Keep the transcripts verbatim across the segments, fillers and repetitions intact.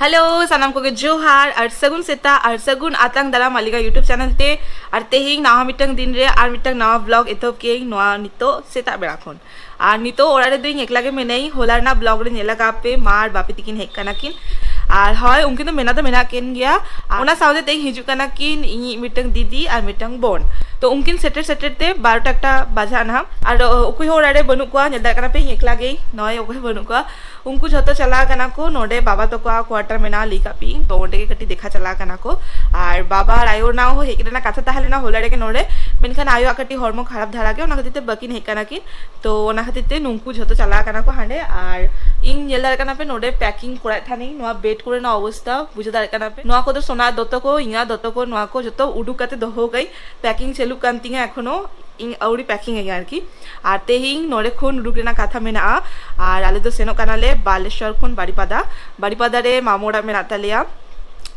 Hello, ᱥᱟᱱᱟᱢ ᱠᱚᱜᱮ ᱡᱚᱦᱟᱨ ᱟᱨ ᱥᱟᱹᱜᱩᱱ ᱥᱮᱛᱟᱜ ᱟᱨ ᱥᱟᱹᱜᱩᱱ ᱟᱛᱟᱝ ᱫᱟᱨᱟᱢ ᱟᱞᱤᱜᱟ YouTube ᱪᱮᱱᱮᱞ ᱛᱮ᱾ ᱟᱨ ᱛᱮᱦᱮᱧ ᱱᱟᱣᱟ ᱢᱤᱫᱴᱟᱝ ᱫᱤᱱ ᱨᱮ ᱟᱨ ᱢᱤᱫᱴᱟᱝ ᱱᱟᱣᱟ ᱵᱞᱚᱜ ᱮᱛᱚᱦᱚᱵ ᱠᱮᱜ ᱟᱹᱧ ᱱᱚᱣᱟ ᱱᱤᱛᱚᱜ ᱥᱮᱛᱟᱜ ᱵᱮᱲᱟ ᱠᱷᱚᱱ᱾ ᱟᱨ ᱱᱤᱛᱚᱜ ᱚᱲᱟᱜ ᱨᱮᱫᱚ ᱤᱧ ᱮᱠᱞᱟ ᱜᱮ ᱢᱮᱱᱟᱹᱧ᱾ ᱦᱚᱞᱟ ᱨᱮᱱᱟᱜ ᱵᱞᱚᱜ ᱨᱮ ᱧᱮᱞ ᱟᱠᱟᱫ ᱯᱮ, ᱢᱟ ᱟᱨ ᱵᱟᱯᱤ ᱛᱤᱠᱤᱱ ᱦᱮᱡ ᱠᱟᱱᱟ ᱠᱤᱱ᱾ ᱟᱨ ᱦᱳᱭ, ᱩᱱᱠᱤᱱ ᱫᱚ ᱢᱮᱱᱟᱜ ᱫᱚ ᱢᱮᱱᱟᱜ ᱠᱤᱱ ᱜᱮᱭᱟ᱾ ᱟᱨ ᱚᱱᱟ ᱥᱟᱶᱛᱮ ᱛᱮᱦᱮᱧ ᱦᱤᱡᱩᱜ ᱠᱟᱱᱟ ᱠᱤᱱ ᱤᱧᱤᱡ ᱢᱤᱫᱴᱟᱝ ᱫᱤᱫᱤ ᱟᱨ ᱢᱤᱫᱴᱟᱝ ᱵᱳᱱ᱾ ᱛᱚ ᱩᱱᱠᱤᱱ ᱥᱮᱴᱮᱨ ᱥᱮᱴᱮᱨ ᱛᱮ ᱵᱟᱨᱚᱴᱟ ᱮᱠᱴᱟ ᱵᱟᱡᱟᱜᱼᱟ ᱱᱟᱦᱟᱜ᱾ ᱟᱨ ᱚᱠᱚᱭ ᱦᱚᱸ ᱚᱲᱟᱜ ᱨᱮ ᱵᱟᱹᱱᱩᱜ ᱠᱚᱣᱟ, ᱧᱮᱞ ᱫᱟᱲᱮᱭᱟᱜ ᱠᱟᱱᱟ ᱯᱮ ᱤᱧ ᱮᱠᱞᱟ ᱜᱮ, ᱱᱚᱜᱼᱚᱭ ᱚᱠᱚᱭ ᱦᱚᱸ ᱵᱟᱹᱱᱩᱜ ᱠᱚᱣᱟ᱾ ᱩᱱᱠᱩ ᱡᱷᱚᱛᱚ ᱪᱟᱞᱟᱣ ᱠᱟᱱᱟ ᱠᱚ ᱱᱚᱰᱮ ᱵᱟᱵᱟ ᱛᱟᱠᱚᱣᱟᱜ ᱠᱣᱟᱴᱟᱨ ᱢᱮᱱᱟᱜᱼᱟ, ᱞᱟᱹᱭ ᱠᱟᱜ ᱯᱮ ᱤᱧ, ᱛᱚ ᱚᱸᱰᱮ ᱜᱮ ᱠᱟᱹᱴᱤᱡ ᱫᱮᱠᱷᱟ ᱪᱟᱞᱟᱣ ᱠᱟᱱᱟ ᱠᱚ᱾ ᱟᱨ ᱵᱟᱵᱟ ᱟᱨ ᱟᱭᱳ ᱱᱟᱣ ᱦᱚᱸ ᱦᱮᱡ ᱨᱮᱱᱟᱜ ᱠᱟᱛᱷᱟ ᱛᱟᱦᱮᱸ ᱞᱮᱱᱟ ᱦᱚᱞᱟ ᱨᱮᱜᱮ ᱱᱚᱰᱮ, ᱢᱮᱱᱠᱷᱟᱱ ᱟᱭᱳᱣᱟᱜ ᱠᱟᱹᱴᱤᱡ ᱦᱚᱲᱢᱚ ᱠᱷᱟᱨᱟᱯ ᱫᱷᱟᱨᱟ ᱜᱮ, ᱚᱱᱟ ᱠᱷᱟᱹᱛᱤᱨ ᱛᱮ ᱵᱟᱹᱠᱤᱱ ᱦᱮᱡ ᱠᱟᱱᱟ ᱠᱤᱱ᱾ ᱛᱚ ᱚᱱᱟ ᱠᱷᱟᱹᱛᱤᱨ ᱛᱮ ᱱᱩᱠᱩ ᱡᱷᱚᱛᱚ ᱪᱟᱞᱟᱣ ᱠᱟᱱᱟ ᱠᱚ ᱦᱟᱸᱰᱮ᱾ ᱟᱨ ᱤᱧ ᱧᱮᱞ ᱫᱟᱲᱮᱭᱟᱜ ᱠᱟᱱᱟ ᱯᱮ ᱱᱚᱰᱮ ᱯᱮᱠᱤᱝ ᱠᱚᱨᱟᱣᱮᱫ ᱛᱟᱦᱮᱱᱤᱧ ᱱᱚᱣᱟ ᱵᱮᱰ ᱠᱚᱨᱮᱱᱟᱜ ᱚᱵᱚᱥᱛᱟ, ᱵᱩᱡᱷᱟᱹᱣ ᱫᱟᱲᱮᱭᱟᱜ ᱠᱟᱱᱟ ᱯᱮ᱾ ᱱᱚᱣᱟ ᱠᱚᱫᱚ ᱥᱳᱱᱟ ᱫᱚᱛᱚ ᱠᱚ, ᱤᱧᱟᱹᱜ ᱫᱚᱛᱚ ᱠᱚ, ᱱᱚᱣᱟ ᱠᱚ ᱡᱷᱚᱛᱚ ᱩᱰᱩᱠ ᱠᱟᱛᱮ ᱫᱚᱦᱚ ᱠᱟᱹᱧ᱾ ᱯᱮᱠᱤᱝ ᱪᱟᱹᱞᱩᱜ ᱠᱟᱱ ᱛᱤᱧᱟ ᱮᱠᱷᱚᱱᱳ, ᱤᱧ ᱟᱹᱣᱨᱤ ᱯᱮᱠᱤᱝ ᱟᱹᱧ ᱟᱨᱠᱤ᱾ ᱟᱨ ᱛᱮᱦᱮᱧ ᱱᱚᱰᱮ ᱠᱷᱚᱱ ᱩᱰᱩᱠ ᱨᱮᱱᱟᱜ ᱠᱟᱛᱷᱟ ᱢᱮᱱᱟᱜᱼᱟ᱾ ᱟᱨ ᱟᱞᱮ ᱫᱚ ᱥᱮᱱᱚᱜ ᱠᱟᱱᱟᱞᱮ ᱵᱟᱞᱮᱥᱚᱨ ᱠᱷᱚᱱ ᱵᱟᱨᱤᱯᱟᱫᱟ᱾ ᱵᱟᱨᱤᱯᱟᱫᱟ ᱨᱮ ᱢᱟᱢᱚ ᱚᱲᱟᱜ ᱢᱮᱱᱟᱜ ᱛᱟᱞᱮᱭᱟ᱾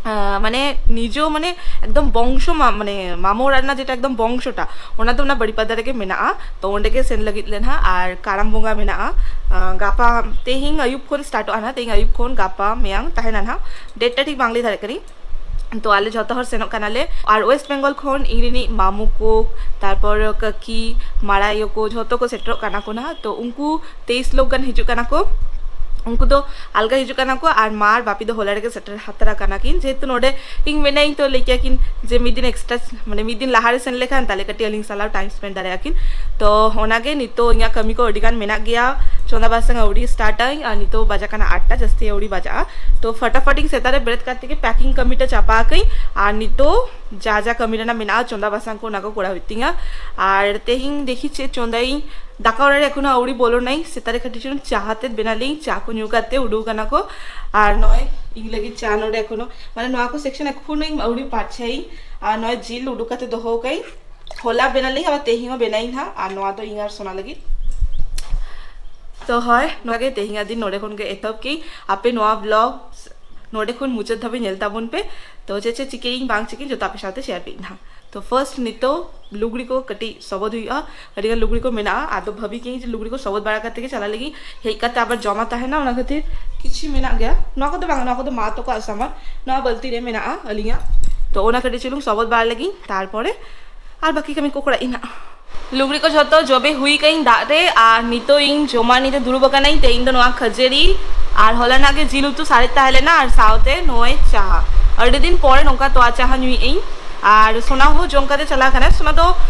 ᱟᱸ, ᱢᱟᱱᱮ ᱱᱤᱡᱚ ᱢᱟᱱᱮ ᱮᱠᱫᱚᱢ ᱵᱚᱝᱥᱚ ᱢᱟ-, ᱢᱟᱱᱮ ᱢᱟᱢᱚ ᱚᱲᱟᱜ ᱨᱮᱱᱟᱜ ᱡᱮᱴᱟ ᱮᱠᱫᱚᱢ ᱵᱚᱝᱥᱚᱴᱟ, ᱚᱱᱟ ᱫᱚ ᱚᱱᱟ ᱵᱟᱨᱤᱯᱟᱫᱟ ᱨᱮᱜᱮ ᱢᱮᱱᱟᱜᱼᱟ᱾ ᱛᱚ ᱚᱸᱰᱮ ᱜᱮ ᱥᱮᱱ ᱞᱟᱹᱜᱤᱫ ᱞᱮ ᱱᱟᱦᱟᱜ᱾ ᱟᱨ ᱠᱟᱨᱟᱢ ᱵᱚᱸᱜᱟ ᱢᱮᱱᱟᱜᱼᱟ᱾ ᱟᱸ, ᱜᱟᱯᱟ, ᱛᱮᱦᱮᱧ ᱟᱹᱭᱩᱵ ᱠᱷᱚᱱ ᱥᱴᱟᱨᱴᱚᱜᱼᱟ ᱱᱟᱦᱟᱜ, ᱛᱮᱦᱮᱧ ᱟᱹᱭᱩᱵ ᱠᱷᱚᱱ ᱜᱟᱯᱟ ᱢᱮᱭᱟᱝ ᱛᱟᱦᱮᱱᱟ ᱱᱟᱦᱟᱜ, ᱰᱮᱴ ᱴᱟ ᱴᱷᱤᱠ ᱵᱟᱝ ᱞᱟᱹᱭ ᱫᱟᱲᱮᱭᱟᱜ ᱠᱟᱹᱱᱟᱹᱧ᱾ ᱛᱚ ᱟᱞᱮ ᱡᱷᱚᱛᱚ ᱦᱚᱲ ᱥᱮᱱᱚᱜ ᱠᱟᱱᱟᱞᱮ᱾ ᱟᱨ ᱳᱭᱮᱥᱴ ᱵᱮᱝᱜᱚᱞ ᱠᱷᱚᱱ ᱤᱧ ᱨᱤᱱᱤᱡ ᱢᱟᱢᱩ ᱠᱚ, ᱛᱟᱨᱯᱚᱨ ᱠᱟᱹᱠᱤ, ᱢᱟᱨᱟᱭᱳ ᱠᱚ, ᱡᱷᱚᱛᱚ ᱠᱚ ᱥᱮᱴᱮᱨᱚᱜ ᱠᱟᱱᱟ ᱠᱚ ᱱᱟᱦᱟᱜ᱾ ᱛᱚ ᱩᱱᱠᱩ ᱛᱮᱭᱤᱥ ᱞᱳᱠ ᱜᱟᱱ ᱦᱤᱡᱩᱜ ᱠᱟᱱᱟ ᱠᱚ᱾ ᱩᱱᱠᱩ ᱫᱚ ᱟᱞᱜᱟ ᱦᱤᱡᱩᱜ ᱠᱟᱱᱟ ᱠᱚ, ᱟᱨ ᱢᱟ ᱟᱨ ᱵᱟᱯᱤ ᱫᱚ ᱦᱚᱞᱟ ᱨᱮᱜᱮ ᱥᱮᱴᱮᱨ ᱦᱟᱛᱟᱨ ᱟᱠᱟᱱᱟ ᱠᱤᱱ᱾ ᱡᱮᱦᱮᱛᱩ ᱱᱚᱰᱮ ᱤᱧ ᱢᱮᱱᱟᱹᱧ, ᱛᱚ ᱞᱟᱹᱭ ᱠᱮᱭᱟ ᱠᱤᱱ ᱡᱮ ᱢᱤᱫ ᱫᱤᱱ ᱮᱠᱥᱴᱨᱟ, ᱢᱟᱱᱮ ᱢᱤᱫ ᱫᱤᱱ ᱞᱟᱦᱟ ᱨᱮ ᱥᱮᱱ ᱞᱮᱠᱷᱟᱱ ᱛᱟᱦᱞᱮ ᱠᱟᱹᱴᱤᱡ ᱟᱹᱞᱤᱧ ᱥᱟᱞᱟᱜ ᱴᱟᱭᱤᱢ ᱥᱯᱮᱱᱰ ᱫᱟᱲᱮᱭᱟᱜᱼᱟ ᱠᱤᱱ᱾ ᱛᱚ ᱚᱱᱟᱜᱮ ᱱᱤᱛᱚᱜ ᱤᱧᱟᱹᱜ ᱠᱟᱹᱢᱤ ᱠᱚ ᱟᱹᱰᱤ ᱜᱟᱱ ᱢᱮᱱᱟᱜ ᱜᱮᱭᱟ᱾ ᱪᱚᱸᱫᱟ ᱵᱟᱥᱟᱝ ᱟᱹᱣᱲᱤ ᱥᱴᱟᱨᱴ ᱟᱹᱧ, ᱟᱨ ᱱᱤᱛᱚᱜ ᱵᱟᱡᱟ ᱠᱟᱱᱟ ᱟᱴ ᱴᱟ, ᱡᱟᱹᱥᱛᱤ ᱟᱹᱣᱲᱤ ᱵᱟᱡᱟᱜᱼᱟ᱾ ᱛᱚ ᱯᱷᱟᱴᱟᱯᱷᱟᱴ ᱤᱧ ᱥᱮᱛᱟᱜ ᱨᱮ ᱵᱮᱨᱮᱫ ᱠᱟᱛᱮ ᱜᱮ ᱯᱮᱠᱤᱝ ᱠᱟᱹᱢᱤᱴᱟ ᱪᱟᱵᱟ ᱟᱠᱟᱹᱧ᱾ ᱟᱨ ᱱᱤᱛᱚᱜ ᱡᱟ ᱡᱟ ᱠᱟᱹᱢᱤ ᱨᱮᱱᱟᱜ ᱢᱮᱱᱟᱜᱼᱟ, ᱪᱚᱸᱫᱟ ᱵᱟᱥᱟᱝ ᱠᱚ, ᱚᱱᱟ ᱠᱚ ᱠᱚᱨᱟᱣ ᱦᱩᱭᱩᱜ ᱛᱤᱧᱟ᱾ ᱟᱨ ᱛᱮᱦᱮᱧ ᱫᱮᱠᱷᱤ ᱪᱮᱫ ᱪᱚᱸᱫᱟᱭᱤᱧ᱾ ᱫᱟᱠᱟ ᱚᱲᱟᱜ ᱨᱮ ᱮᱠᱷᱚᱱᱳ ᱟᱹᱣᱲᱤ ᱵᱚᱞᱚᱱᱟᱹᱧ᱾ ᱥᱮᱛᱟᱜ ᱨᱮ ᱠᱟᱹᱴᱤᱡ ᱪᱩᱞᱩᱝ ᱪᱟ ᱦᱟᱛᱮᱫ ᱵᱮᱱᱟᱣ ᱞᱮᱭᱟᱹᱧ, ᱪᱟ ᱠᱚ ᱧᱩ ᱠᱟᱛᱮ ᱩᱰᱩᱠ ᱠᱟᱱᱟ ᱠᱚ᱾ ᱟᱨ ᱱᱚᱜᱼᱚᱭ ᱤᱧ ᱞᱟᱹᱜᱤᱫ ᱪᱟ ᱱᱚᱰᱮ ᱮᱠᱷᱚᱱᱳ, ᱢᱟᱱᱮ ᱱᱚᱣᱟ ᱠᱚ ᱥᱮᱠᱥᱚᱱ ᱮᱠᱷᱚᱱᱳ ᱤᱧ ᱟᱹᱣᱲᱤ ᱯᱟᱨᱪᱷᱟᱭᱟᱹᱧ᱾ ᱟᱨ ᱱᱚᱜᱼᱚᱭ ᱡᱤᱞ ᱩᱰᱩᱠ ᱠᱟᱛᱮ ᱫᱚᱦᱚ ᱠᱟᱹᱧ᱾ ᱦᱚᱞᱟ ᱵᱮᱱᱟᱣ ᱞᱮᱭᱟᱹᱧ, ᱟᱵᱟᱨ ᱛᱮᱦᱮᱧ ᱦᱚᱸ ᱵᱮᱱᱟᱣᱤᱧ ᱦᱟᱸᱜ᱾ ᱟᱨ ᱱᱚᱣᱟ ᱫᱚ ᱤᱧ ᱟᱨ ᱥᱳᱱᱟ ᱞᱟᱹᱜᱤᱫ᱾ ᱛᱚ ᱦᱳᱭ, ᱱᱚᱣᱟ ᱜᱮ ᱛᱮᱦᱮᱧᱟᱜ ᱫᱤᱱ ᱱᱚᱰᱮ ᱠᱷᱚᱱ ᱜᱮ ᱮᱛᱚᱦᱚᱵ ᱠᱮᱫᱟᱹᱧ᱾ ᱟᱯᱮ ᱱᱚᱣᱟ ᱵᱞᱚᱜ ᱱᱚᱰᱮ ᱠᱷᱚᱱ ᱢᱩᱪᱟᱹᱫ ᱫᱷᱟᱹᱵᱤᱡ ᱧᱮᱞ ᱛᱟᱵᱚᱱ ᱯᱮ᱾ ᱛᱚ ᱪᱮᱫ ᱪᱮᱫ ᱪᱤᱠᱟᱹᱭᱟᱹᱧ ᱵᱟᱝ ᱪᱤᱠᱟᱹᱭᱟᱹᱧ ᱡᱚᱛᱚ ᱟᱯᱮ ᱥᱟᱶᱛᱮ ᱥᱮᱭᱟᱨ ᱠᱮᱫᱟᱹᱧ ᱦᱟᱸᱜ᱾ ᱛᱚ first ᱱᱤᱛᱚᱜ ᱞᱩᱜᱽᱲᱤ ᱠᱚ ᱠᱟᱹᱴᱤᱡ ᱥᱚᱵᱚᱫ ᱦᱩᱭᱩᱜᱼᱟ᱾ ᱟᱹᱰᱤ ᱜᱟᱱ ᱞᱩᱜᱽᱲᱤ ᱠᱚ ᱢᱮᱱᱟᱜᱼᱟ, ᱟᱫᱚ ᱵᱷᱟᱹᱵᱤ ᱠᱤᱧ ᱡᱮ ᱞᱩᱜᱽᱲᱤ ᱠᱚ ᱥᱚᱵᱚᱫ ᱵᱟᱲᱟ ᱠᱟᱛᱮ ᱜᱮ ᱪᱟᱞᱟᱜ ᱞᱟᱹᱜᱤᱫ, ᱦᱮᱡ ᱠᱟᱛᱮ ᱟᱵᱟᱨ ᱡᱚᱢᱟ ᱛᱟᱦᱮᱱᱟ, ᱚᱱᱟ ᱠᱷᱟᱹᱛᱤᱨ ᱠᱤᱪᱷᱩ ᱢᱮᱱᱟᱜ ᱜᱮᱭᱟ᱾ ᱱᱚᱣᱟ ᱠᱚᱫᱚ ᱵᱟᱝ, ᱱᱚᱣᱟ ᱠᱚᱫᱚ ᱢᱟ ᱛᱟᱠᱚᱣᱟᱜ ᱥᱟᱢᱟᱱ, ᱱᱚᱣᱟ ᱵᱟᱹᱞᱛᱤ ᱨᱮ ᱢᱮᱱᱟᱜᱼᱟ ᱟᱹᱞᱤᱧᱟᱜ᱾ ᱛᱚ ᱚᱱᱟ ᱠᱟᱹᱴᱤᱡ ᱪᱩᱞᱩᱝ ᱥᱚᱵᱚᱫ ᱵᱟᱲᱟ ᱞᱟᱹᱜᱤᱫ, ᱛᱟᱨᱯᱚᱨᱮ ᱟᱨ ᱵᱟᱹᱠᱤ ᱠᱟᱹᱢᱤ ᱠᱚ ᱠᱚᱨᱟᱜ ᱤᱧ ᱦᱟᱸᱜ᱾ ᱞᱩᱜᱽᱲᱤ ᱠᱚ ᱡᱷᱚᱛᱚ ᱡᱚᱵᱮ ᱦᱩᱭ ᱠᱟᱹᱧ ᱫᱟᱜ ᱨᱮ, ᱟᱨ ᱱᱤᱛᱚᱜ ᱤᱧ ᱡᱚᱢᱟᱜ ᱱᱤᱛᱮ ᱫᱩᱲᱩᱵ ᱟᱠᱟᱱᱟᱹᱧ᱾ ᱛᱮᱦᱮᱧ ᱫᱚ ᱱᱚᱣᱟ ᱠᱷᱟᱹᱡᱟᱹᱲᱤ ᱟᱨ ᱦᱚᱞᱟᱱᱟᱜ ᱜᱮ ᱡᱤᱞ ᱩᱛᱩ ᱥᱟᱨᱮᱡ ᱛᱟᱦᱮᱸ ᱞᱮᱱᱟ, ᱟᱨ ᱥᱟᱶᱛᱮ ᱱᱚᱜᱼᱚᱭ ᱪᱟ᱾ ᱟᱹᱰᱤ ᱫᱤᱱ ᱯᱚᱨᱮ ᱱᱚᱝᱠᱟ ᱛᱚᱣᱟ ᱪᱟ ᱦᱚᱸ ᱧᱩᱭᱮᱫ ᱟᱹᱧ᱾ ᱟᱨ ᱥᱳᱱᱟ ᱦᱚᱸ ᱡᱚᱢ ᱠᱟᱛᱮ ᱪᱟᱞᱟᱣ ᱠᱟᱱᱟᱭ᱾ ᱥᱳᱱᱟ ᱫᱚ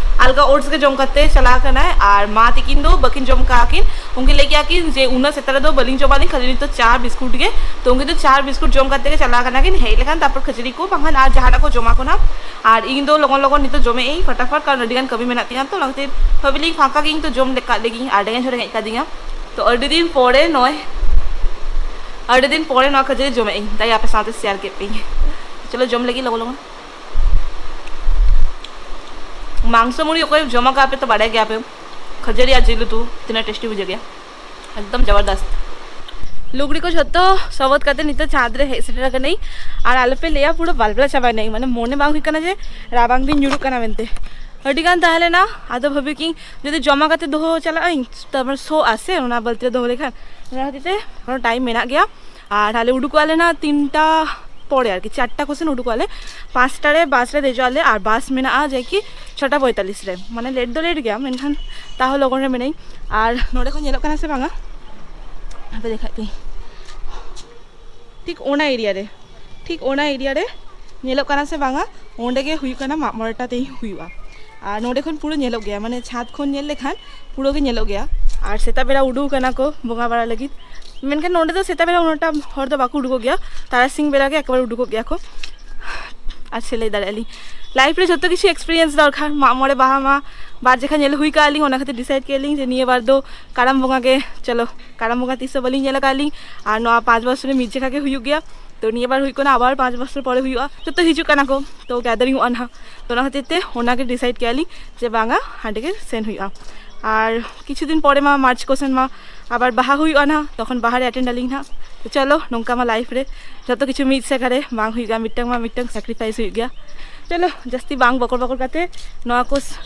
ᱟᱞᱜᱟ ᱳᱴᱥ ᱜᱮ ᱡᱚᱢ ᱠᱟᱛᱮ ᱪᱟᱞᱟᱣ ᱠᱟᱱᱟᱭ, ᱟᱨ ᱢᱟ ᱛᱤᱠᱤᱱ ᱫᱚ ᱵᱟᱹᱠᱤᱱ ᱡᱚᱢ ᱠᱟᱜᱼᱟ ᱠᱤᱱ᱾ ᱩᱱᱠᱤᱱ ᱞᱟᱹᱭ ᱠᱮᱜᱼᱟ ᱠᱤᱱ ᱡᱮ ᱩᱱᱟᱹᱜ ᱥᱮᱛᱟᱜ ᱨᱮᱫᱚ ᱵᱟᱹᱞᱤᱧ ᱡᱚᱢᱟ ᱟᱹᱞᱤᱧ, ᱠᱷᱟᱹᱞᱤ ᱱᱤᱛᱚᱜ ᱪᱟ ᱵᱤᱥᱠᱩᱴ ᱜᱮ᱾ ᱛᱚ ᱩᱱᱠᱤᱱ ᱫᱚ ᱪᱟ ᱵᱤᱥᱠᱩᱴ ᱡᱚᱢ ᱠᱟᱛᱮ ᱜᱮ ᱪᱟᱞᱟᱣ ᱠᱟᱱᱟ ᱠᱤᱱ, ᱦᱮᱡ ᱞᱮᱠᱷᱟᱱ ᱛᱟᱨᱯᱚᱨ ᱠᱷᱟᱹᱡᱟᱹᱲᱤ ᱠᱚ ᱵᱟᱝᱠᱷᱟᱱ ᱟᱨ ᱡᱟᱦᱟᱱᱟᱜ ᱠᱚ ᱡᱚᱢᱟ ᱠᱚ ᱱᱟᱜ᱾ ᱟᱨ ᱤᱧ ᱫᱚ ᱞᱚᱜᱚᱱ ᱞᱚᱜᱚᱱ ᱱᱤᱛᱚᱜ ᱡᱚᱢᱮᱫ ᱟᱹᱧ ᱯᱷᱟᱴᱟᱯᱷᱟᱴ, ᱠᱟᱨᱚᱱ ᱟᱹᱰᱤ ᱜᱟᱱ ᱠᱟᱹᱢᱤ ᱢᱮᱱᱟᱜ ᱛᱤᱧᱟ᱾ ᱛᱚ ᱚᱱᱟ ᱠᱷᱟᱹᱛᱤᱨ ᱵᱷᱟᱹᱵᱤ ᱞᱤᱧ ᱯᱷᱟᱸᱠᱟ ᱜᱤᱧ, ᱛᱚ ᱡᱚᱢ ᱞᱮᱠᱟᱜ ᱞᱮᱜᱤᱧ, ᱟᱨ ᱰᱮᱸᱜᱮᱡ ᱦᱚᱸ ᱰᱮᱸᱜᱮᱡ ᱠᱟᱫᱤᱧᱟ᱾ ᱛᱚ ᱟᱹᱰᱤ ᱫᱤᱱ ᱯᱚᱨᱮ ᱱᱚᱜᱼᱚᱭ, ᱟᱹᱰᱤ ᱫᱤᱱ ᱯᱚᱨᱮ ᱱᱚᱣᱟ ᱠᱷᱟᱹᱡᱟᱹᱲᱤ ᱡᱚᱢᱮᱫ ᱟᱹᱧ, ᱛᱟᱭ ᱟᱯᱮ ᱥᱟᱶᱛᱮ ᱥᱮᱭᱟᱨ ᱠᱮᱫ ᱯᱮᱭᱟᱹᱧ᱾ ᱪᱚᱞᱚ ᱡᱚᱢ ᱞᱟᱹᱜᱤᱫ ᱞᱚᱜᱚᱱ ᱞᱚᱜᱚᱱ᱾ ᱢᱟᱝᱥᱚ ᱢᱩᱲᱤ ᱚᱠᱚᱭ ᱡᱚᱢ ᱟᱠᱟᱫ ᱯᱮ ᱛᱚ ᱵᱟᱲᱟᱭ ᱜᱮᱭᱟ ᱯᱮ, ᱠᱷᱟᱹᱡᱟᱹᱲᱤ ᱟᱨ ᱡᱤᱞ ᱩᱛᱩ ᱛᱤᱱᱟᱹᱜ ᱴᱮᱥᱴᱤ ᱵᱩᱡᱷᱟᱹᱜ ᱜᱮᱭᱟ, ᱮᱠᱫᱚᱢ ᱡᱚᱵᱚᱨᱫᱚᱥᱛ᱾ ᱞᱩᱜᱽᱲᱤ ᱠᱚ ᱡᱷᱚᱛᱚ ᱥᱚᱵᱚᱫ ᱠᱟᱛᱮ ᱱᱤᱛᱚᱜ ᱪᱷᱟᱸᱫᱽ ᱨᱮ ᱦᱮᱡ ᱥᱮᱴᱮᱨ ᱟᱠᱟᱱᱟᱹᱧ, ᱟᱨ ᱟᱞᱚᱯᱮ ᱞᱟᱹᱭᱟ ᱯᱩᱨᱟᱹ ᱵᱟᱞᱵᱞᱟ ᱪᱟᱵᱟᱭᱱᱟᱹᱧ, ᱢᱟᱱᱮ ᱢᱚᱱᱮ ᱵᱟᱝ ᱦᱩᱭᱩᱜ ᱠᱟᱱᱟ ᱡᱮ ᱨᱟᱵᱟᱝ ᱫᱤᱱ ᱧᱩᱨᱩᱜ ᱠᱟᱱᱟ ᱢᱮᱱᱛᱮ᱾ ᱟᱹᱰᱤ ᱜᱟᱱ ᱛᱟᱦᱮᱸ ᱞᱮᱱᱟ, ᱟᱫᱚ ᱵᱷᱟᱹᱵᱤ ᱠᱤᱧ ᱡᱩᱫᱤ ᱡᱚᱢᱟ ᱠᱟᱛᱮ ᱫᱚᱦᱚ ᱪᱟᱞᱟᱜ ᱟᱹᱧ ᱛᱟᱨᱯᱚᱨ ᱥᱚᱜᱼᱟ ᱥᱮ ᱚᱱᱟ ᱵᱟᱹᱞᱛᱤ ᱨᱮ ᱫᱚᱦᱚ ᱞᱮᱠᱷᱟᱱ, ᱚᱱᱟ ᱠᱷᱟᱹᱛᱤᱨ ᱛᱮ ᱮᱠᱷᱚᱱᱳ ᱴᱟᱭᱤᱢ ᱢᱮᱱᱟᱜ ᱜᱮᱭᱟ᱾ ᱟᱨ ᱟᱞᱮ ᱩᱰᱩᱠᱚᱜ ᱟᱞᱮ ᱱᱟ ᱛᱤᱱᱴᱟ ᱯᱚᱨᱮ ᱟᱨᱠᱤ, ᱪᱟᱨᱴᱟ ᱠᱚᱥᱮᱱ ᱩᱰᱩᱠᱚᱜ ᱟᱞᱮ, ᱯᱟᱸᱪᱴᱟ ᱨᱮ ᱵᱟᱥ ᱨᱮ ᱫᱮᱡᱚᱜ ᱟᱞᱮ, ᱟᱨ ᱵᱟᱥ ᱢᱮᱱᱟᱜᱼᱟ ᱡᱮ ᱠᱤ ᱪᱷᱚᱴᱟ ᱯᱚᱸᱭᱛᱟᱞᱤᱥ ᱨᱮ, ᱢᱟᱱᱮ ᱞᱮᱴ ᱫᱚ ᱞᱮᱴ ᱜᱮᱭᱟ ᱢᱮᱱᱠᱷᱟᱱ ᱛᱟᱦᱚᱸ ᱞᱚᱜᱚᱱ ᱨᱮ ᱢᱮᱱᱟᱹᱧ᱾ ᱟᱨ ᱱᱚᱰᱮ ᱠᱷᱚᱱ ᱧᱮᱞᱚᱜ ᱠᱟᱱᱟ ᱥᱮ ᱵᱟᱝᱟ, ᱟᱯᱮ ᱫᱮᱠᱷᱟᱜ ᱯᱮ, ᱴᱷᱤᱠ ᱚᱱᱟ ᱮᱨᱤᱭᱟ ᱨᱮ, ᱴᱷᱤᱠ ᱚᱱᱟ ᱮᱨᱤᱭᱟ ᱨᱮ ᱧᱮᱞᱚᱜ ᱠᱟᱱᱟ ᱥᱮ ᱵᱟᱝᱟ, ᱚᱸᱰᱮ ᱜᱮ ᱦᱩᱭᱩᱜ ᱠᱟᱱᱟ ᱢᱟᱜ ᱢᱚᱬᱮᱴᱟ ᱛᱮᱦᱮᱧ ᱦᱩᱭᱩᱜᱼᱟ᱾ ᱟᱨ ᱱᱚᱰᱮ ᱠᱷᱚᱱ ᱯᱩᱨᱟᱹ ᱧᱮᱞᱚᱜ ᱜᱮᱭᱟ, ᱢᱟᱱᱮ ᱪᱷᱟᱫᱽ ᱠᱷᱚᱱ ᱧᱮᱞ ᱞᱮᱠᱷᱟᱱ ᱯᱩᱨᱟᱹ ᱜᱮ ᱧᱮᱞᱚᱜ ᱜᱮᱭᱟ᱾ ᱟᱨ ᱥᱮᱛᱟᱜ ᱵᱮᱲᱟ ᱩᱰᱩᱠ ᱠᱟᱱᱟ ᱠᱚ ᱵᱚᱸᱜᱟ ᱵᱟᱲᱟ ᱞᱟᱹᱜᱤᱫ, ᱢᱮᱱᱠᱷᱟᱱ ᱱᱚᱰᱮ ᱫᱚ ᱥᱮᱛᱟᱜ ᱵᱮᱲᱟ ᱩᱱᱟᱹᱜᱴᱟ ᱦᱚᱲ ᱫᱚ ᱵᱟᱠᱚ ᱩᱰᱩᱠᱚᱜ ᱜᱮᱭᱟ, ᱛᱟᱨᱟᱥᱤᱧ ᱵᱮᱲᱟ ᱜᱮ ᱮᱠᱮᱵᱟᱨᱮ ᱩᱰᱩᱠᱚᱜ ᱜᱮᱭᱟ ᱠᱚ᱾ ᱟᱨ ᱪᱮᱫ ᱞᱟᱹᱭ ᱫᱟᱲᱮᱭᱟᱜᱼᱟ ᱞᱤᱧ, ᱞᱟᱭᱤᱯᱷ ᱨᱮ ᱡᱷᱚᱛᱚ ᱠᱤᱪᱷᱩ ᱮᱠᱥᱯᱤᱨᱤᱭᱮᱱᱥ ᱫᱚᱨᱠᱟᱨ᱾ ᱢᱟᱜ ᱢᱚᱬᱮ, ᱵᱟᱦᱟ ᱢᱟ ᱵᱟᱨ ᱡᱮᱠᱷᱟ ᱧᱮᱞ ᱦᱩᱭ ᱠᱟᱜᱼᱟ ᱞᱤᱧ, ᱚᱱᱟ ᱠᱷᱟᱹᱛᱤᱨ ᱰᱤᱥᱟᱭᱤᱰ ᱠᱮᱫ ᱞᱤᱧ ᱡᱮ ᱱᱤᱭᱟᱹ ᱵᱟᱨ ᱫᱚ ᱠᱟᱨᱟᱢ ᱵᱚᱸᱜᱟ ᱜᱮ ᱪᱚᱞᱚ, ᱠᱟᱨᱟᱢ ᱵᱚᱸᱜᱟ ᱛᱤᱥ ᱦᱚᱸ ᱵᱟᱹᱞᱤᱧ ᱧᱮᱞ ᱟᱠᱟᱫ ᱞᱤᱧ, ᱟᱨ ᱱᱚᱣᱟ ᱯᱟᱸᱪ ᱵᱚᱪᱷᱚᱨ ᱨᱮ ᱢᱤᱫ ᱡᱮᱠᱷᱟ ᱜᱮ ᱦᱩᱭᱩᱜ ᱜᱮᱭᱟ᱾ ᱛᱚ ᱱᱤᱭᱟᱹ ᱵᱟᱨ ᱦᱩᱭᱩᱜ ᱠᱟᱱᱟ, ᱟᱵᱟᱨ ᱯᱟᱸᱪ ᱵᱚᱪᱷᱚᱨ ᱯᱚᱨᱮ ᱦᱩᱭᱩᱜᱼᱟ, ᱡᱚᱛᱚ ᱦᱤᱡᱩᱜ ᱠᱟᱱᱟ ᱠᱚ, ᱛᱚ ᱜᱮᱫᱟᱨᱤᱝ ᱚᱜᱼᱟ ᱱᱟᱦᱟᱜ᱾ ᱛᱚ ᱚᱱᱟ ᱠᱷᱟᱹᱛᱤᱨ ᱛᱮ ᱚᱱᱟᱜᱮ ᱰᱤᱥᱟᱭᱤᱰ ᱠᱮᱜᱼᱟ ᱞᱤᱧ ᱡᱮ ᱵᱟᱝᱟ, ᱦᱟᱸᱰᱮ ᱜᱮ ᱥᱮᱱ ᱦᱩᱭᱩᱜᱼᱟ᱾ ᱟᱨ ᱠᱤᱪᱷᱩ ᱫᱤᱱ ᱯᱚᱨᱮ ᱢᱟ ᱢᱟᱨᱪ ᱠᱚ ᱥᱮᱱ ᱢᱟ ᱟᱵᱟᱨ ᱵᱟᱦᱟ ᱦᱩᱭᱩᱜᱼᱟ ᱱᱟᱦᱟᱜ, ᱛᱚᱠᱷᱚᱱ ᱵᱟᱦᱟ ᱨᱮ ᱮᱴᱮᱱᱰ ᱟᱞᱤᱧ ᱱᱟᱦᱟᱜ᱾ ᱛᱚ ᱪᱚᱞᱚ, ᱱᱚᱝᱠᱟ ᱢᱟ ᱞᱟᱭᱤᱯᱷ ᱨᱮ ᱡᱚᱛᱚ ᱠᱤᱪᱷᱩ ᱢᱤᱫ ᱥᱮᱠᱟ ᱨᱮ ᱵᱟᱝ ᱦᱩᱭᱩᱜᱼᱟ, ᱢᱤᱫᱴᱟᱝ ᱢᱟ ᱢᱤᱫᱴᱟᱝ ᱥᱮᱠᱨᱤᱯᱷᱟᱭᱤᱥ ᱦᱩᱭᱩᱜ ᱜᱮᱭᱟ᱾ ᱪᱚᱞᱚ, ᱡᱟᱹᱥᱛᱤ ᱵᱟᱝ ᱵᱚᱠᱚᱨ ᱵᱚᱠᱚᱨ ᱠᱟᱛᱮ ᱱᱚᱣᱟ ᱠᱚ ᱥ-,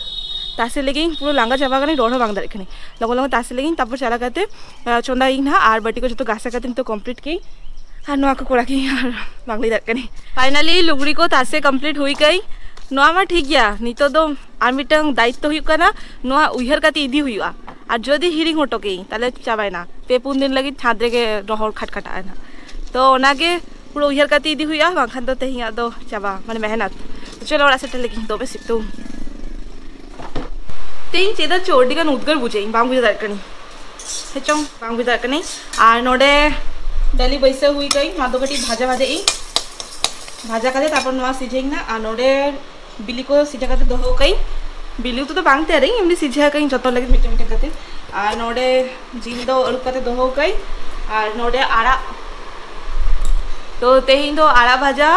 ᱛᱟᱥᱮ ᱞᱮᱜᱤᱧ᱾ ᱯᱩᱨᱟᱹ ᱞᱟᱸᱜᱟ ᱪᱟᱵᱟ ᱠᱟᱹᱱᱟᱹᱧ, ᱨᱚᱲ ᱦᱚᱸ ᱵᱟᱝ ᱫᱟᱲᱮᱭᱟᱜ ᱠᱟᱹᱱᱟᱹᱧ᱾ ᱞᱚᱜᱚᱱ ᱞᱚᱜᱚᱱ ᱛᱟᱥᱮ ᱞᱮᱜᱤᱧ, ᱛᱟᱨᱯᱚᱨ ᱪᱟᱞᱟᱣ ᱠᱟᱛᱮ, ᱟᱸ, ᱪᱚᱸᱫᱟᱭᱤᱧ ᱱᱟᱦᱟᱜ᱾ ᱟᱨ ᱵᱟᱹᱴᱤ ᱠᱚ ᱡᱚᱛᱚ ᱜᱷᱟᱥᱟ ᱠᱟᱛᱮ ᱱᱤᱛᱚᱜ complete ᱠᱮᱜ ᱟᱹᱧ᱾ ᱟᱨ ᱱᱚᱣᱟ ᱠᱚ ᱠᱚᱨᱟᱣ ᱠᱮᱜ ᱟᱹᱧ, ᱟᱨ ᱵᱟᱝ ᱞᱟᱹᱭ ᱫᱟᱲᱮᱭᱟᱜ ᱠᱟᱹᱱᱟᱹᱧ᱾ Finally ᱞᱩᱜᱽᱲᱤ ᱠᱚ ᱛᱟᱥᱮ complete ᱦᱩᱭ ᱠᱟᱹᱧ᱾ ᱱᱚᱣᱟ ᱢᱟ ᱴᱷᱤᱠ ᱜᱮᱭᱟ, ᱱᱤᱛᱚᱜ ᱫᱚ ᱟᱨ ᱢᱤᱫᱴᱟᱝ ᱫᱟᱭᱤᱛᱛᱚ ᱦᱩᱭᱩᱜ ᱠᱟᱱᱟ, ᱱᱚᱣᱟ ᱩᱭᱦᱟᱹᱨ ᱠᱟᱛᱮ ᱤᱫᱤ ᱦᱩᱭᱩᱜᱼᱟ᱾ ᱟᱨ ᱡᱩᱫᱤ ᱦᱤᱲᱤᱧ ᱦᱚᱴᱚ ᱠᱮᱜ ᱟᱹᱧ, ᱛᱟᱦᱞᱮ ᱪᱟᱵᱟᱭᱮᱱᱟ, ᱯᱮ ᱯᱩᱱ ᱫᱤᱱ ᱞᱟᱹᱜᱤᱫ ᱪᱷᱟᱫᱽ ᱨᱮᱜᱮ ᱨᱚᱦᱚᱲ ᱠᱷᱟᱴᱠᱷᱟᱴᱟᱜᱼᱟ ᱱᱟᱦᱟᱜ᱾ ᱛᱚ ᱚᱱᱟᱜᱮ ᱯᱩᱨᱟᱹ ᱩᱭᱦᱟᱹᱨ ᱠᱟᱛᱮ ᱤᱫᱤ ᱦᱩᱭᱩᱜᱼᱟ, ᱵᱟᱝᱠᱷᱟᱱ ᱫᱚ ᱛᱮᱦᱮᱧᱟᱜ ᱫᱚ ᱪᱟᱵᱟ, ᱢᱟᱱᱮ ᱢᱮᱦᱱᱚᱛ᱾ ᱛᱚ ᱪᱚᱞᱚ ᱚᱲᱟᱜ ᱥᱮᱴᱮᱨ ᱞᱟᱹᱜᱤᱫ, ᱫᱚᱢᱮ ᱥᱤᱛᱩᱝ᱾ ᱛᱮᱦᱮᱧ ᱪᱮᱫᱟᱜ ᱪᱚ ᱟᱹᱰᱤ ᱜᱟᱱ ᱩᱫᱽᱜᱟᱹᱨ ᱵᱩᱡᱷᱟᱹᱜ, ᱤᱧ ᱵᱟᱝ ᱵᱩᱡᱷᱟᱹᱣ ᱫᱟᱲᱮᱭᱟᱜ ᱠᱟᱹᱱᱟᱹᱧ᱾ ᱦᱮᱸ ᱪᱚᱝ, ᱵᱟᱝ ᱵᱩᱡᱷᱟᱹᱣ ᱫᱟᱲᱮᱭᱟᱜ ᱠᱟᱹᱱᱟᱹᱧ᱾ ᱟᱨ ᱱᱚᱰᱮ ᱰᱟᱹᱞᱤ ᱵᱟᱹᱭᱥᱟᱹᱣ ᱦᱩᱭ ᱠᱟᱹᱧ, ᱱᱚᱣᱟ ᱫᱚ ᱠᱟᱹᱴᱤᱡ ᱵᱷᱟᱡᱟ ᱵᱷᱟᱡᱟ ᱤᱧ᱾ ᱵᱷᱟᱡᱟ ᱠᱟᱛᱮ ᱛᱟᱨᱯᱚᱨ ᱱᱚᱣᱟ ᱥᱤᱡᱷᱟᱹᱧ ᱱᱟ᱾ ᱟᱨ ᱱᱚᱰᱮ ᱵᱤᱞᱤ ᱠᱚ ᱥᱤᱡᱷᱟᱹ ᱠᱟᱛᱮ ᱫᱚᱦᱚ ᱠᱟᱹᱧ᱾ ᱵᱤᱞᱤ ᱩᱛᱩ ᱫᱚ ᱵᱟᱝ ᱛᱮᱭᱟᱨᱟᱹᱧ, ᱮᱢᱱᱤ ᱥᱤᱡᱷᱟᱹ ᱠᱟᱹᱧ ᱡᱚᱛᱚ ᱞᱟᱹᱜᱤᱫ ᱢᱤᱫᱴᱮᱱ ᱢᱤᱫᱴᱮᱱ ᱠᱟᱛᱮ᱾ ᱟᱨ ᱱᱚᱰᱮ ᱡᱤᱞ ᱫᱚ ᱟᱹᱨᱩᱵ ᱠᱟᱛᱮ ᱫᱚᱦᱚ ᱠᱟᱹᱧ᱾ ᱟᱨ ᱱᱚᱰᱮ ᱟᱲᱟᱜ, ᱛᱚ ᱛᱮᱦᱮᱧ ᱫᱚ ᱟᱲᱟᱜ ᱵᱷᱟᱡᱟ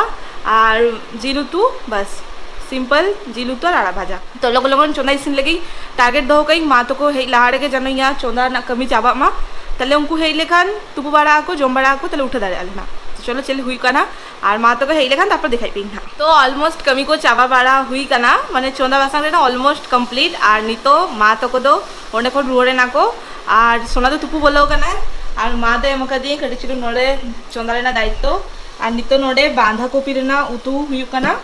ᱟᱨ ᱡᱤᱞ ᱩᱛᱩ, ᱵᱟᱥ, simple ᱡᱤᱞ ᱩᱛᱩ ᱟᱨ ᱟᱲᱟᱜ ᱵᱷᱟᱡᱟ᱾ ᱛᱚ ᱞᱚᱜᱚᱱ ᱞᱚᱜᱚᱱ ᱪᱚᱸᱫᱟ ᱤᱥᱤᱱ ᱞᱟᱹᱜᱤᱫ target ᱫᱚᱦᱚ ᱠᱟᱹᱧ, ᱢᱟ ᱛᱟᱠᱚ ᱦᱮᱡ ᱞᱟᱦᱟ ᱨᱮᱜᱮ ᱡᱮᱱᱚ ᱤᱧᱟᱹᱜ ᱪᱚᱸᱫᱟ ᱨᱮᱱᱟᱜ ᱠᱟᱹᱢᱤ ᱪᱟᱵᱟᱜ ᱢᱟ᱾ ᱛᱟᱦᱞᱮ ᱩᱱᱠᱩ ᱦᱮᱡ ᱞᱮᱠᱷᱟᱱ ᱛᱩᱯᱩ ᱵᱟᱲᱟᱜ ᱟᱠᱚ, ᱡᱚᱢ ᱵᱟᱲᱟ ᱟᱠᱚ, ᱛᱟᱦᱞᱮ ᱩᱴᱷᱟᱹ ᱫᱟᱲᱮᱭᱟᱜᱼᱟ ᱞᱮ ᱱᱟᱜ᱾ ᱛᱚ ᱪᱚᱞᱚ ᱪᱮᱫ ᱦᱩᱭᱩᱜ ᱠᱟᱱᱟ, ᱟᱨ ᱢᱟ ᱛᱟᱠᱚ ᱦᱮᱡ ᱞᱮᱠᱷᱟᱱ ᱛᱟᱨᱯᱚᱨ ᱫᱮᱠᱷᱟᱭ ᱯᱮ ᱱᱟᱜ᱾ ᱛᱚ almost ᱠᱟᱹᱢᱤ ᱠᱚ ᱪᱟᱵᱟ ᱵᱟᱲᱟ ᱦᱩᱭ ᱠᱟᱱᱟ, ᱢᱟᱱᱮ ᱪᱚᱸᱫᱟ ᱵᱟᱥᱟᱝ ᱨᱮᱱᱟᱜ almost complete᱾ ᱟᱨ ᱱᱤᱛᱚᱜ ᱢᱟ ᱛᱟᱠᱚ ᱫᱚ ᱚᱸᱰᱮ ᱠᱷᱚᱱ ᱨᱩᱣᱟᱹᱲ ᱮᱱᱟ ᱠᱚ᱾ ᱟᱨ ᱥᱳᱱᱟ ᱫᱚ ᱛᱩᱯᱩ ᱵᱚᱞᱚ ᱠᱟᱱᱟᱭ, ᱟᱨ ᱢᱟ ᱫᱚ ᱮᱢ ᱠᱟᱫᱤᱧ ᱠᱟᱹᱴᱤᱡ ᱪᱩᱞᱩᱝ ᱱᱚᱰᱮ ᱪᱚᱸᱫᱟ ᱨᱮᱱᱟᱜ ᱫᱟᱭᱤᱛᱛᱚ᱾ ᱟᱨ ᱱᱤᱛᱚᱜ ᱱᱚᱰᱮ ᱵᱟᱸᱫᱷᱟ ᱠᱚᱯᱤ ᱨᱮᱱᱟᱜ ᱩᱛᱩ ᱦᱩᱭᱩᱜ ᱠᱟᱱᱟ᱾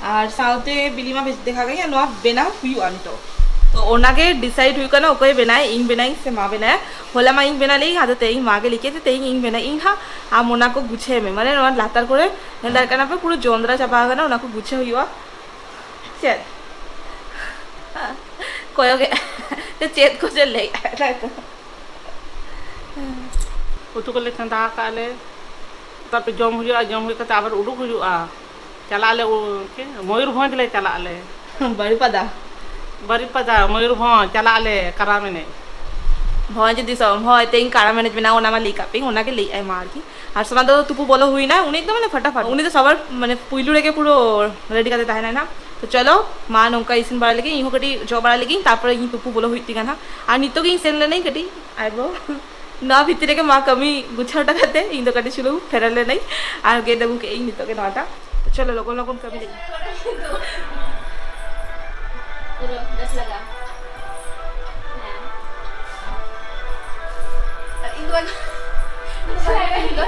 ᱟᱨ ᱥᱟᱶᱛᱮ ᱵᱤᱞᱤ ᱢᱟ ᱵᱮᱥ ᱫᱮᱠᱷᱟ ᱜᱮ, ᱱᱚᱣᱟ ᱵᱮᱱᱟᱣ ᱦᱩᱭᱩᱜᱼᱟ ᱱᱤᱛᱚᱜ᱾ ᱛᱚ ᱚᱱᱟᱜᱮ decide ᱦᱩᱭᱩᱜ ᱠᱟᱱᱟ, ᱚᱠᱚᱭ ᱵᱮᱱᱟᱭ, ᱤᱧ ᱵᱮᱱᱟᱭ ᱥᱮ ᱢᱟ ᱵᱮᱱᱟᱭ᱾ ᱦᱚᱞᱟ ᱢᱟ ᱤᱧ ᱵᱮᱱᱟ ᱞᱮᱭᱤᱧ, ᱟᱫᱚ ᱛᱮᱦᱮᱧ ᱢᱟ ᱜᱮ ᱞᱟᱹᱭ ᱠᱮᱫ ᱛᱮ ᱛᱮᱦᱮᱧ ᱤᱧ ᱵᱮᱱᱟ ᱤᱧ ᱦᱟᱸᱜ᱾ ᱟᱢ ᱚᱱᱟ ᱠᱚ ᱜᱩᱪᱷᱟᱹᱭ ᱢᱮ, ᱢᱟᱱᱮ ᱱᱚᱣᱟ ᱞᱟᱛᱟᱨ ᱠᱚᱨᱮ ᱧᱮᱞ ᱫᱟᱲᱮᱭᱟᱜ ᱠᱟᱱᱟ ᱯᱮ, ᱯᱩᱨᱟᱹ ᱡᱚᱸᱫᱽᱨᱟ ᱪᱟᱵᱟ ᱟᱠᱟᱱᱟ, ᱚᱱᱟ ᱠᱚ ᱜᱩᱪᱷᱟᱹᱣ ᱦᱩᱭᱩᱜᱼᱟ᱾ ᱪᱮᱫ ᱠᱚᱭᱚᱜᱮ ᱪᱮᱫ ᱠᱚ ᱪᱮᱫ ᱞᱟᱹᱭ ᱛᱟᱭ ᱛᱚ᱾ ᱩᱛᱩ ᱠᱚᱞᱮ ᱪᱚᱸᱫᱟ ᱟᱠᱟᱫ ᱞᱮ, ᱛᱟᱨᱯᱚᱨ ᱡᱚᱢ ᱦᱩᱭᱩᱜᱼᱟ, ᱡᱚᱢ ᱦᱩᱭ ᱠᱟᱛᱮ ᱟᱵᱟᱨ ᱩᱰᱩᱠ ᱦᱩᱭᱩᱜᱼᱟ, ᱪᱟᱞᱟᱜ ᱟᱞᱮ ᱩ-, ᱪᱮᱫ? ᱢᱚᱭᱩᱨᱵᱷᱚᱸᱡᱽ ᱞᱮ ᱪᱟᱞᱟᱜ ᱟᱞᱮ᱾ ᱵᱟᱹᱨᱤᱯᱟᱫᱟ᱾ ᱵᱟᱹᱨᱤᱯᱟᱫᱟ, ᱢᱚᱭᱩᱨᱵᱷᱚᱸᱡᱽ ᱪᱟᱞᱟᱜ ᱟᱞᱮ ᱠᱟᱨᱟᱢ ᱮᱱᱮᱡ᱾ ᱵᱷᱚᱸᱡᱽ ᱫᱤᱥᱚᱢ, ᱦᱳᱭ, ᱛᱮᱦᱮᱧ ᱠᱟᱨᱟᱢ ᱮᱱᱮᱡ ᱢᱮᱱᱟᱜᱼᱟ, ᱚᱱᱟ ᱢᱟ ᱞᱟᱹᱭ ᱠᱟᱜ ᱯᱮ, ᱚᱱᱟ ᱜᱮ ᱞᱟᱹᱭᱮᱫ ᱟᱭ ᱢᱟ ᱟᱨᱠᱤ᱾ ᱟᱨ ᱥᱳᱱᱟ ᱫᱚ ᱛᱩᱯᱩ ᱵᱚᱞᱚ ᱦᱩᱭᱱᱟ, ᱩᱱᱤ ᱮᱠᱫᱚᱢ ᱢᱟᱱᱮ ᱯᱷᱟᱴᱟᱯᱷᱟᱴ, ᱩᱱᱤ ᱫᱚ ᱥᱟᱵᱟᱨ ᱢᱟᱱᱮ ᱯᱩᱭᱞᱩ ᱨᱮᱜᱮ ᱯᱩᱨᱟᱹ ready ᱠᱟᱛᱮ ᱛᱟᱦᱮᱱᱟᱭ ᱱᱟᱜ᱾ ᱛᱚ ᱪᱚᱞᱚ ᱢᱟ ᱱᱚᱝᱠᱟ ᱤᱥᱤᱱ ᱵᱟᱲᱟ ᱞᱮᱜᱤᱧ, ᱤᱧ ᱦᱚᱸ ᱠᱟᱹᱴᱤᱡ ᱡᱚᱜ ᱵᱟᱲᱟ ᱞᱮᱜᱤᱧ, ᱛᱟᱨᱯᱚᱨᱮ ᱤᱧ ᱛᱩᱯᱩ ᱵᱚᱞᱚ ᱦᱩᱭᱩᱜ ᱛᱤᱧᱟ ᱱᱟᱜ᱾ ᱟᱨ ᱱᱤᱛᱚᱜ ᱜᱤᱧ ᱥᱮᱱ ᱞᱮᱱᱟᱹᱧ ᱠᱟᱹᱴᱤᱡ eyebrow ᱱᱚᱣᱟ ᱵᱷᱤᱛᱤᱨ ᱨᱮᱜᱮ ᱢᱟ ᱠᱟᱹᱢᱤ ᱜᱩᱪᱷᱟᱹᱣ ᱦᱚᱴᱚ ᱠᱟᱛᱮ ᱤᱧ ᱫᱚ ᱠᱟᱹᱴᱤᱡ ᱪᱩᱞᱩᱝ ᱯᱷᱮᱨᱟᱨ ᱞᱮᱱᱟᱹᱧ ᱟᱨ ᱜᱮᱫ ᱟᱹᱜᱩ ᱠᱮᱜ ᱟᱹᱧ ᱱᱤᱛᱚᱜ ᱜᱮ ᱱᱚᱣᱟᱴᱟᱜ᱾ ᱪᱚᱞᱚ, ᱞᱚᱜᱚᱱ ᱞᱚᱜᱚᱱ ᱠᱟᱹᱢᱤ ᱞᱟᱹᱜᱤᱫ᱾ ᱯᱩᱨᱟᱹ ᱵᱮᱥ ᱞᱟᱜᱟ᱾ ᱦᱮᱸ᱾ ᱟᱨ ᱤᱧ ᱫᱚ ᱵᱟᱝ, ᱤᱧ ᱫᱚ ᱵᱟᱝ ᱞᱟᱹᱭ ᱫᱚ᱾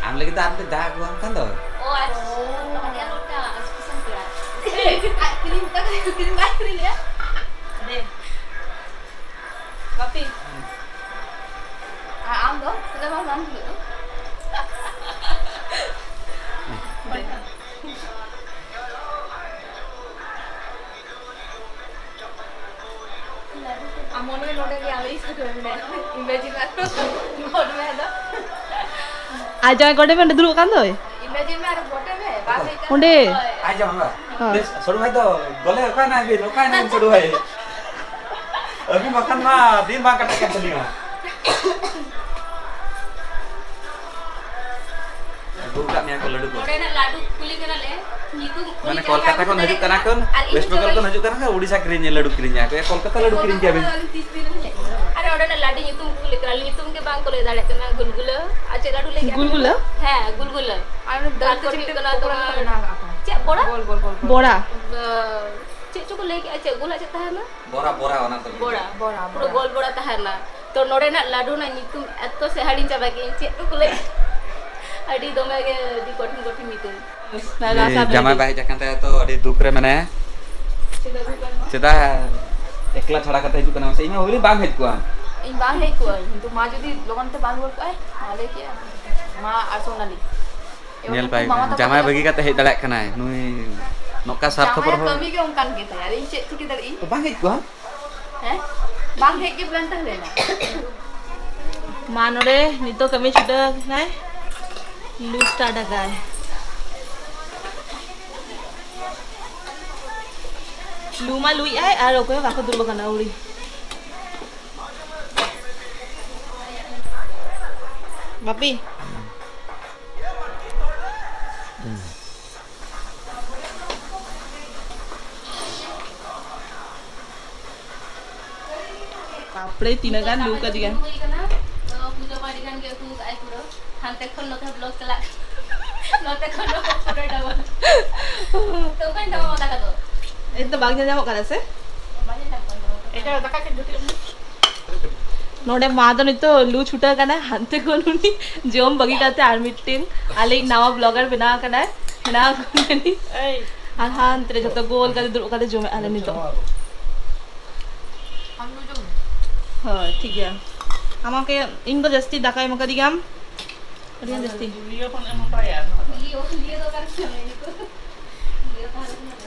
ᱟᱢ ᱞᱟᱹᱜᱤᱫ ᱫᱚ ᱟᱨ ᱢᱤᱫᱴᱮᱡ ᱫᱟᱜ ᱟᱹᱜᱩᱣᱟᱢ ᱠᱟᱱ ᱫᱚ᱾ ᱚ, ᱟᱪᱪᱷᱟ᱾ ᱛᱚᱠᱷᱚᱱ ᱮ ᱞᱚᱴᱟ, ᱟᱪᱪᱷᱟ, ᱠᱤᱥᱟᱱ ᱯᱮᱲᱟ᱾ ᱟᱡ ᱠᱨᱤᱢ ᱛᱟᱠᱚ, ᱠᱨᱤᱢ ᱵᱟᱭ ᱠᱤᱨᱤᱧ ᱞᱮᱫᱟ᱾ ᱫᱮ᱾ ᱵᱟᱯᱤ᱾ ᱟᱨ ᱟᱢ ᱫᱚ ᱪᱮᱫᱟᱜ ᱵᱟᱢ ᱨᱟᱱ ᱦᱤᱞᱳᱜ ᱫᱚ? ᱟᱢ ᱢᱚᱱᱮ ᱱᱚᱰᱮ ᱜᱮ ᱟᱞᱮ ᱤᱥᱠᱩᱞ ᱨᱮ ᱢᱮᱱᱟᱭᱟ᱾ ᱤᱢᱮᱡᱤᱱ ᱢᱮ ᱟᱨ ᱜᱚᱰ ᱢᱮ ᱟᱫᱚ᱾ ᱟᱡ ᱡᱟᱦᱟᱸᱭ ᱜᱚᱰᱮ ᱢᱮ ᱚᱸᱰᱮ ᱫᱩᱲᱩᱵ ᱟᱠᱟᱱ ᱫᱚᱭ᱾ ᱤᱢᱮᱡᱤᱱ ᱢᱮ ᱟᱨ ᱜᱚᱰ ᱢᱮ, ᱵᱟᱝ ᱦᱮᱡ ᱠᱟᱱᱟ᱾ ᱚᱸᱰᱮ᱾ ᱟᱡ ᱡᱟᱢᱟ᱾ ᱦᱮᱸ᱾ ᱵᱮᱥ, ᱥᱚᱨᱩ ᱵᱷᱟᱭ ᱫᱚ ᱵᱚᱞᱮ ᱚᱠᱟᱭ ᱱᱟᱭ ᱵᱤᱱ? ᱚᱠᱟᱭ ᱱᱟᱭ ᱥᱚᱨᱩ ᱵᱷᱟᱭ? ᱟᱹᱵᱤᱱ ᱵᱟᱠᱷᱟᱱ ᱢᱟ ᱫᱤᱱ ᱵᱟᱝ ᱠᱟᱴᱟᱜ ᱠᱟᱱ ᱛᱟᱹᱞᱤᱧᱟ᱾ ᱟᱹᱜᱩ ᱠᱟᱜ ᱢᱮᱭᱟ ᱠᱚ ᱞᱟᱹᱰᱩ ᱠᱚ᱾ ᱱᱚᱰᱮᱱᱟᱜ ᱞᱟᱹᱰᱩ ᱠᱩᱞᱤ ᱠᱟᱱᱟᱞᱮ, ᱧᱩᱛᱩᱢ ᱢᱟᱱᱮ ᱩᱱᱤ ᱪᱮᱫ ᱞᱮᱠᱟ ᱠᱚᱞᱠᱟᱛᱟ ᱠᱷᱚᱱ ᱦᱤᱡᱩᱜ ᱠᱟᱱᱟ ᱠᱚ, ᱟᱨ ᱤᱧ ᱣᱮᱥᱴ ᱵᱮᱝᱜᱚᱞ ᱪᱚᱞᱚ ᱠᱷᱚᱱ ᱦᱤᱡᱩᱜ ᱠᱟᱱᱟ ᱠᱚ, ᱩᱲᱤᱥᱥᱟ ᱠᱤᱨᱤᱧ ᱞᱟᱹᱰᱩ ᱠᱤᱨᱤᱧᱟ ᱠᱚ᱾ ᱮ, ᱠᱚᱞᱠᱟᱛᱟ ᱞᱟᱹᱰᱩ ᱠᱤᱨᱤᱧ ᱠᱮᱭᱟ ᱵᱤᱱ᱾ ᱟᱨᱮ, ᱚᱸᱰᱮᱱᱟᱜ ᱞᱟᱹᱰᱩ ᱧᱩᱛᱩᱢ ᱠᱚ ᱠᱩᱞᱤ ᱠᱟᱱᱟ, ᱧᱩᱛᱩᱢ ᱜᱮ ᱵᱟᱝ ᱠᱚ ᱞᱟᱹᱭ ᱫᱟᱲᱮᱭᱟᱜ ᱠᱟᱱᱟ᱾ ᱜᱩᱞᱜᱩᱞᱟᱹ᱾ ᱟᱨ ᱪᱮᱫ ᱞᱟᱹᱰᱩ ᱞᱟᱹᱭ ᱠᱮᱫᱟ? ᱜᱩᱞᱜᱩᱞᱟᱹ? ᱦᱮᱸ, ᱜᱩᱞᱜᱩᱞᱟᱹ᱾ ᱟᱨ ᱫᱟᱹᱞ ᱛᱟᱨᱯᱚᱨ ᱪᱤᱯᱴᱤ ᱦᱩᱭᱩᱜ ᱠᱟᱱᱟ ᱯᱚᱠᱚᱲᱟ ᱛᱳᱢᱟᱨ ᱵᱮᱱᱟᱣ ᱠᱟᱜᱼᱟ ᱠᱚ᱾ ᱪᱮᱫ ᱵᱚᱲᱟ? ᱜᱳᱞ, ᱜᱳᱞ, ᱜᱳᱞ, ᱜᱳᱞ᱾ ᱵᱚᱲᱟ? ᱵᱟ-, ᱪᱮᱫ ᱪᱚᱠᱚ ᱞᱟᱹᱭ ᱠᱮᱫᱼᱟ, ᱪᱮᱫ ᱜᱳᱞᱟᱜ ᱪᱮᱫ ᱛᱟᱦᱮᱱᱟ? ᱵᱚᱨᱟ, ᱵᱚᱨᱟ, ᱚᱱᱟ ᱫᱚ᱾ ᱵᱚᱲᱟ᱾ ᱵᱚᱨᱟ, ᱯᱩᱨᱟᱹ ᱵᱚᱨᱟ᱾ ᱜᱳᱞ ᱵᱚᱲᱟ ᱛᱟᱦᱮᱱᱟ᱾ ᱛᱚ, ᱱᱚᱰᱮᱱᱟᱜ ᱞᱟᱹᱰᱩ ᱨᱮᱱᱟᱜ ᱧᱩᱛᱩᱢ ᱮᱛᱚ ᱥᱮ ᱦᱤᱲᱤᱧ ᱪᱟᱵᱟ ᱠᱮᱫᱟᱹᱧ, ᱪᱮᱫ ᱠᱚᱠᱚ ᱞᱟᱹᱭ? ᱟᱹᱰᱤ ᱫᱚᱢᱮ ᱜᱮ, ᱟᱹᱰᱤ ᱠᱚᱴᱷᱤᱱ ᱠᱚᱴᱷᱤᱱ ᱧᱩᱛᱩᱢ᱾ ᱩᱱᱤ ᱡᱟᱢᱟᱭ ᱵᱟᱭ ᱦᱮᱡ ᱟᱠᱟᱱ ᱛᱟᱭᱟ, ᱛᱚ ᱟᱹᱰᱤ ᱫᱩᱠ ᱨᱮ ᱢᱮᱱᱟᱭᱟ᱾ ᱪᱮᱫᱟᱜ ᱮᱠᱞᱟ ᱪᱷᱟᱲᱟ ᱠᱟᱛᱮ ᱦᱤᱡᱩᱜ ᱠᱟᱱᱟ ᱢᱟᱥᱮ? ᱤᱧ ᱢᱟ ᱵᱷᱟᱵᱤ ᱵᱟᱝ ᱦᱮᱡ ᱠᱚᱜᱼᱟ᱾ ᱤᱧ ᱵᱟᱝ ᱦᱮᱡ ᱠᱚᱜᱼᱟᱹᱧ, ᱠᱤᱱᱛᱩ ᱢᱟ ᱡᱩᱫᱤ ᱞᱚᱜᱚᱱ ᱛᱮ ᱵᱟᱝ ᱨᱩᱣᱟᱹᱲ ᱠᱚᱜᱼᱟᱭ, ᱢᱟ ᱞᱟᱹᱭ ᱠᱮᱜᱼᱟ, ᱢᱟ ᱟᱨ ᱥᱳᱱᱟᱞᱤ᱾ ᱧᱮᱞ ᱯᱟᱭ ᱢᱟᱢᱟ ᱛᱟᱠᱚ ᱡᱟᱢᱟᱭ ᱛᱟᱠᱚ ᱵᱟᱹᱜᱤ ᱠᱟᱛᱮ ᱦᱮᱡ ᱫᱟᱲᱮᱭᱟᱜ ᱠᱟᱱᱟᱭ ᱱᱩᱭ᱾ ᱱᱚᱝᱠᱟ ᱥᱟᱨᱛᱷᱚᱯᱚᱨ ᱡᱟᱢᱟᱭᱟᱜ ᱦᱚᱲ᱾ ᱠᱟᱹᱢᱤ ᱜᱮ ᱚᱱᱠᱟᱱ ᱜᱮ ᱛᱟᱭᱟ, ᱤᱧ ᱪᱮᱫ ᱪᱤᱠᱟᱹ ᱫᱟᱲᱮᱭᱟᱜ ᱤᱧ? ᱛᱚ ᱵᱟᱝ ᱦᱮᱡ ᱠᱚᱜᱼᱟ᱾ ᱦᱮᱸ? ᱵᱟᱝ ᱦᱮᱡ ᱜᱮ ᱯᱞᱟᱱ ᱛᱟᱦᱮᱸ ᱞᱮᱱᱟ᱾ ᱢᱟ ᱱᱚᱰᱮ ᱱᱤᱛᱚᱜ ᱠᱟᱹᱢᱤ ᱪᱷᱩᱴᱟᱹᱣ ᱟᱠᱟᱱᱟᱭ, ᱞᱩ ᱥᱴᱟᱨᱴ ᱟᱠᱟᱫᱟᱭ᱾ ᱞᱩ ᱢᱟ ᱞᱩᱭᱮᱫ ᱟᱭ ᱟᱨ ᱚᱠᱚᱭ ᱦᱚᱸ ᱵᱟᱠᱚ ᱫᱩᱲᱩᱵ ᱟᱠᱟᱱᱟ ᱟᱹᱣᱲᱤ᱾ ᱵᱟᱯᱤ᱾ ᱵᱟᱯᱨᱮ, ᱛᱤᱱᱟᱹᱜ ᱜᱟᱱ ᱞᱩ ᱠᱟᱫᱤᱧᱟ᱾ ᱦᱩᱭ ᱠᱟᱱᱟ᱾ ᱛᱚ, ᱯᱩᱡᱟᱹ ᱢᱟ ᱟᱹᱰᱤ ᱜᱟᱱ ᱜᱮ ᱩᱛᱩ ᱠᱟᱜᱼᱟᱭ ᱯᱩᱨᱟᱹ᱾ ᱦᱟᱱᱛᱮ ᱠᱷᱚᱱ ᱱᱚᱛᱮ vlog ᱪᱟᱞᱟᱜ ᱠᱟᱱᱟ᱾ ᱱᱚᱛᱮ ᱠᱷᱚᱱ ᱱᱚᱛᱮ ᱯᱩᱨᱟᱹ double᱾ ᱛᱚ ᱚᱠᱚᱭ ᱫᱟᱠᱟ ᱫᱚ? ᱮᱱᱛᱮ ᱵᱟᱝ ᱧᱮᱞ ᱧᱟᱢᱚᱜ ᱠᱟᱱᱟ ᱥᱮ? ᱵᱟᱝ ᱧᱮᱞ ᱧᱟᱢᱚᱜ ᱠᱟᱱᱟ᱾ ᱮᱴᱟᱜ ᱫᱟᱠᱟ ᱠᱷᱟᱡ ᱡᱩᱴᱤ ᱟᱢ᱾ ᱱᱚᱰᱮ ᱢᱟ ᱫᱚ ᱱᱤᱛᱚᱜ ᱞᱩ ᱪᱷᱩᱴᱟᱹᱣ ᱠᱟᱱᱟᱭ, ᱦᱟᱱᱛᱮ ᱠᱷᱚᱱ ᱩᱱᱤ ᱡᱚᱢ ᱵᱟᱹᱜᱤ ᱠᱟᱛᱮ ᱟᱨ ᱢᱤᱫᱴᱮᱱ ᱟᱞᱮᱭᱤᱡ ᱱᱟᱣᱟ ᱵᱞᱚᱜᱟᱨ ᱵᱮᱱᱟᱣ ᱠᱟᱱᱟᱭ, ᱦᱮᱱᱟᱜ ᱠᱟᱱᱟᱭ᱾ ᱮᱭ᱾ ᱟᱨ ᱦᱟᱱᱛᱮ ᱨᱮ ᱡᱚᱛᱚ ᱜᱳᱞ ᱠᱟᱛᱮ ᱫᱩᱲᱩᱵ ᱠᱟᱛᱮ ᱡᱚᱢᱮᱫ ᱟᱞᱮ ᱱᱤᱛᱚᱜ᱾ ᱟᱢ ᱫᱚ ᱡᱚᱢ ᱢᱮ᱾ ᱦᱳᱭ, ᱴᱷᱤᱠ ᱜᱮᱭᱟ᱾ ᱟᱢᱟᱜᱮ ᱤᱧ ᱫᱚ ᱡᱟᱹᱥᱛᱤ ᱫᱟᱠᱟ ᱮᱢ ᱠᱟᱫᱤᱧᱟᱢ, ᱟᱹᱰᱤ ᱜᱟᱱ ᱡᱟᱹᱥᱛᱤ᱾ ᱞᱤᱭᱳ ᱠᱷᱚᱱ ᱮᱢ ᱦᱟᱛᱟᱣᱟ ᱟᱨ ᱱᱚᱣᱟ ᱫᱚ᱾ ᱞᱤᱭᱳ, ᱞᱤᱭᱳ ᱫᱚ ᱚᱠᱟᱨᱮ ᱧᱟᱢᱟᱭ ᱱᱤᱛᱚᱜ? ᱞᱤᱭᱳ ᱛᱟᱦᱮᱸ ᱞᱮᱱᱠᱷᱟᱱ